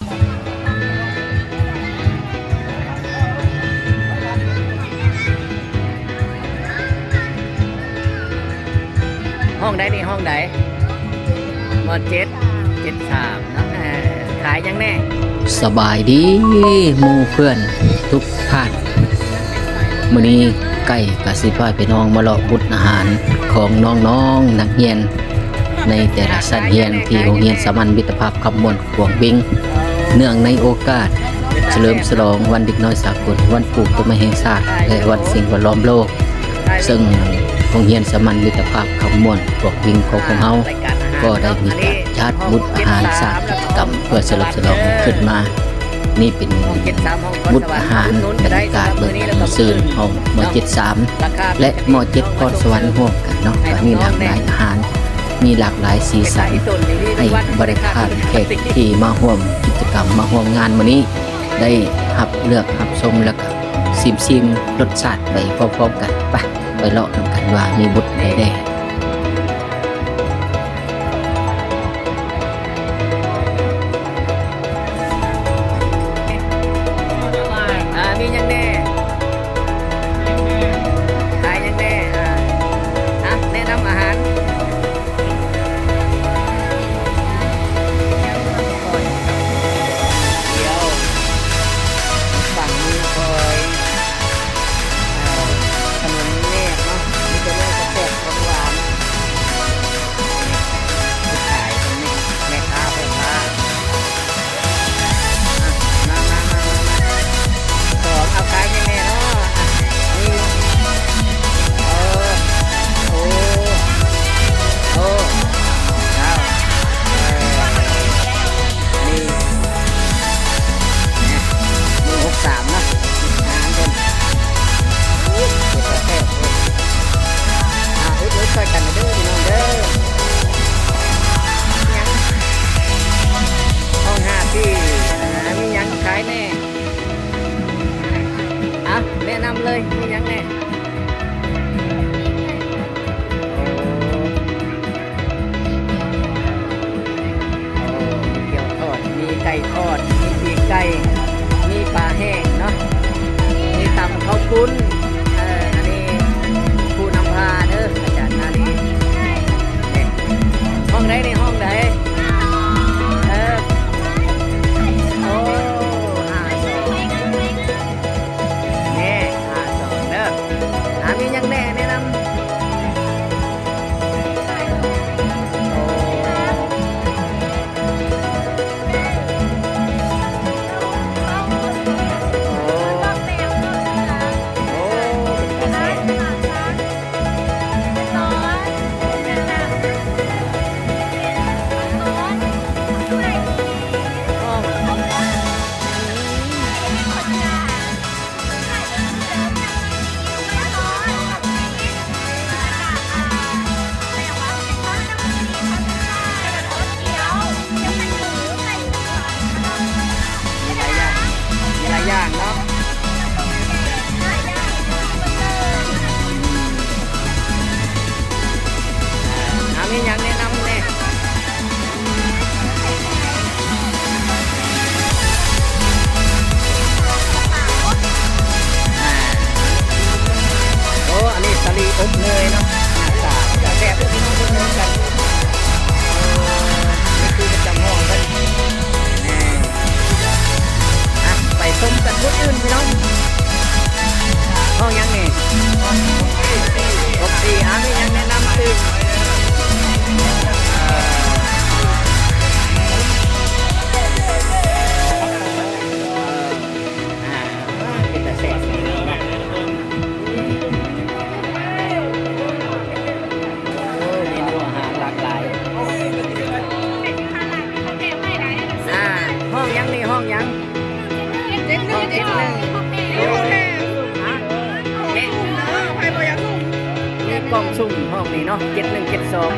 ຫ້ອງໃດນີ້ ຫ້ອງໃດ? ມໍເຈັດ ເຈັດສາມເນາະ. ເອີ ຂາຍຫຍັງແດ່? ສະບາຍດີໝູ່ເພື່ອນທຸກທ່ານ. ມື້ນີ້ໄກ່ກໍຊິພາພີ່ນ້ອງມາເລາະບຸດອາຫານຂອງນ້ອງໆນັກຮຽນໃນແຕ່ລະຊັ້ນຮຽນ ທີ່ໂຮງຮຽນສາມັນມິດຕະພາບຄຳມ່ວນ ຂວງເວັງ ເນື່ອງໃນໂອກາດສະເຫຼີມສະຫຼອງວັນເດັກນ້ອຍສາກົນ, ວັນປູກຕົ້ນໄມ້ແຫ່ງຊາດ ແລະ ວັນສິ່ງແວດລ້ອມໂລກ, ເຊິ່ງໂຮງຮຽນສາມັນມິດຕະພາບຄຳມ່ວນ ຂວງເວັງຂອງພວກເຮົາ ກໍໄດ້ມີການຈັດບຸດອາຫານສ້າງກິດຈະກຳເພື່ອສະເຫຼີມສະຫຼອງຂຶ້ນມາ. ນີ້ເປັນບຸດອາຫານ ບັນຍາກາດເບື້ອງຫຼັງຊື່ນຂອງ ມໍເຈັດສາມ ແລະ ມໍເຈັດພອນສະຫວັນ ຮ່ວມກັນເນາະ, ກໍມີຫຼາກຫຼາຍອາຫານ ມີຫຼາກຫຼາຍສີສັນ ໃຫ້ບໍລິການແຂກທີ່ມາຮ່ວມກິດຈະກຳ ມາຮ່ວມງານມື້ນີ້ ໄດ້ຮັບເລືອກຮັບຊົມ ແລ້ວກໍຊິມຊີມລົດຊາດໄປພ້ອມໆກັນ. ໄປ ໄປເລາະນຳກັນວ່າມີບຸດໃດແດ່. ອ່າ ມີຫຍັງແດ່? ຂາຍຫຍັງແດ່? ອ່າ ອ່ະ ແນະນຳອາຫານ. ດຽວ ຝັ່ງນີ້ຄອຍ ອ່າ ຂະໜົມແນບເນາະ ມີແຕ່ແນວແຊບໆ ຂອງຫວານ. ຂາຍເບິ່ງນີ້ ແມ່ຄ້າ ພໍ່ຄ້າ. ອ່ະ ມາ ມາ ມາ ມາ ມາ ສອງ ເອົາຂາຍໃຫ້ແມ່ເນາະ. ອ່ະ ນີ້ ເອີ ໂອ້ ໂອ້ ເຈົ້າ ເອີ ນີ້ ນີ້ ໜຶ່ງຫົກສາມເນາະ ຫາເພິ່ນ ເປັນຕາແຊບເລີຍ. ອ່າ ອຸດໜູນຊ່ອຍກັນເດີພີ່ນ້ອງເດີ. ຫຍັງ ຫ້ອງຫ້າທີ່ ອ່າ ມີຫຍັງຂາຍແດ່? ອ່ະ ແນະນຳເລີຍ ມີຫຍັງແດ່? ໂອ້ ໂອ້ ມີກຽວທອດ ມີໄກ່ທອດ ມີປີກໄກ່ ມີປາແຫ້ງເນາະ ມີຕຳເຂົ້າປຸ້ນ. ເອີ ອັນນີ້ຜູ້ນຳພາເດີ ອາຈານນາລີ. ຫ້ອງໃດນີ້ ຫ້ອງໃດ? ເອີ ໂອ້ ຫ້າສອງ ແນ່ ຫ້າສອງເດີ. ອ່າ ມີຫຍັງແດ່ແນະນຳ? ໂອ້ ໂອ້ ເປັນຕາແຊບ. ມີຫຼາຍຢ່າງ ມີຫຼາຍຢ່າງເນາະ. ອ່າ ມີຫຍັງແນະນຳແດ່? ອ່າ ໂອ້ ອັນນີ້ສາລີອົບເນີຍເນາະ ໜ້າຕາຈະແຊບເດີພີ່ນ້ອງ ເບິ່ງນຳກັນ. ເອີ ເມນູປະຈຳຫ້ອງເພິ່ນ. ອ່າ ໄປຊົມກັນບຸດອື່ນພີ່ນ້ອງ. ຫ້ອງຫຍັງນີ້? ຫົກສີ່ ອ່າ ມີຫຍັງແນະນຳຕື່ມ? ອ່າ ເປັນຕາແຊບເນາະ. ໂອ້ ເມນູອາຫານຫຼາກຫຼາຍ. ອ່າ ຫ້ອງຫຍັງນີ້? ຫ້ອງຫຍັງ? ເຈັດໜຶ່ງ ເຈັດໜຶ່ງ ໂອ້ ຮະ? ມີກ່ອງສຸ່ມຫ້ອງນີ້ເນາະ ເຈັດໜຶ່ງ ເຈັດສອງ.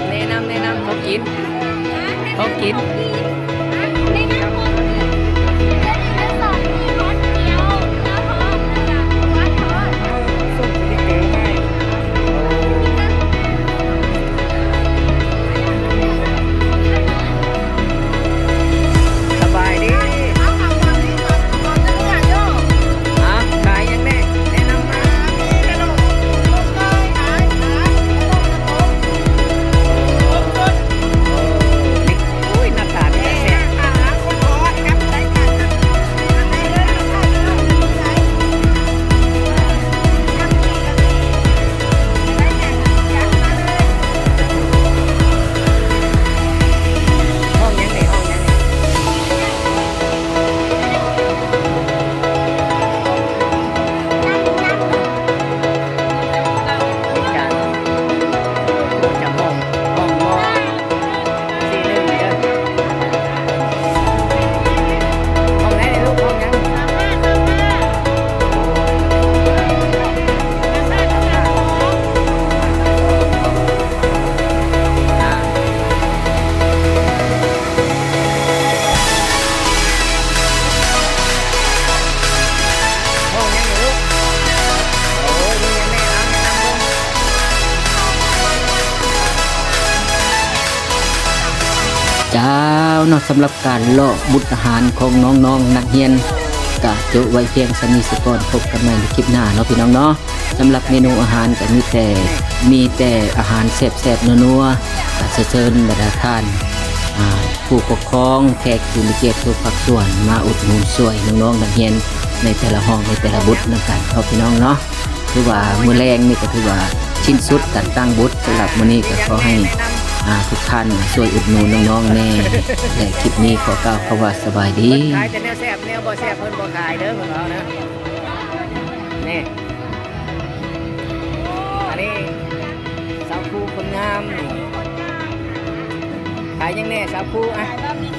ແນະນຳ ແນະນຳຂອງກິນ ຂອງກິນ. ສົ່ງສະຕິກເກີໃຫ້. ໂອ້ ເປັນຕາແຊບເນາະ. ເນາະ. ສຳລັບການເລາະບຸດອາຫານຂອງນ້ອງໆນັກຮຽນ ກະຈົບໄວ້ພຽງສ່ຳນີ້ສາກ່ອນ. ພົບກັນໃໝ່ໃນຄລິບໜ້າເນາະ ພີ່ນ້ອງເນາະ. ສຳລັບເມນູອາຫານກະມີແຕ່ ມີແຕ່ອາຫານແຊບໆ ນົວໆ. ກະເຊີນບັນດາທ່ານ ອ່າ ຜູ້ປົກຄອງ, ແຂກຜູ້ມີກຽດທຸກພາກສ່ວນ ມາອຸດໜູນຊ່ວຍນ້ອງໆນັກຮຽນໃນແຕ່ລະຫ້ອງ ໃນແຕ່ລະບົດນຳກັນເນາະ ພີ່ນ້ອງເນາະ. ຖືວ່າມື້ແລງນີ້ກະຖືວ່າສິ້ນສຸດການຕັ້ງບົດ. ສຳລັບມື້ນີ້ກະຂໍໃຫ້ ອ່າ ທຸກທ່ານຊ່ວຍອຸດໜູນນ້ອງໆແດ່ ແລະ ຄລິບນີ້ຂໍກ່າວຄຳວ່າສະບາຍດີ. ເພິ່ນຂາຍແຕ່ແນວແຊບ ແນວບໍ່ແຊບເພິ່ນບໍ່ຂາຍເດີ ເພິ່ນເວົ້ານະ. ນີ້ ອັນນີ້ສາວຄູຄົນງາມນີ້ ຂາຍຫຍັງແດ່ສາວຄູ? ອ່ະ ຂາຍບາໝີ່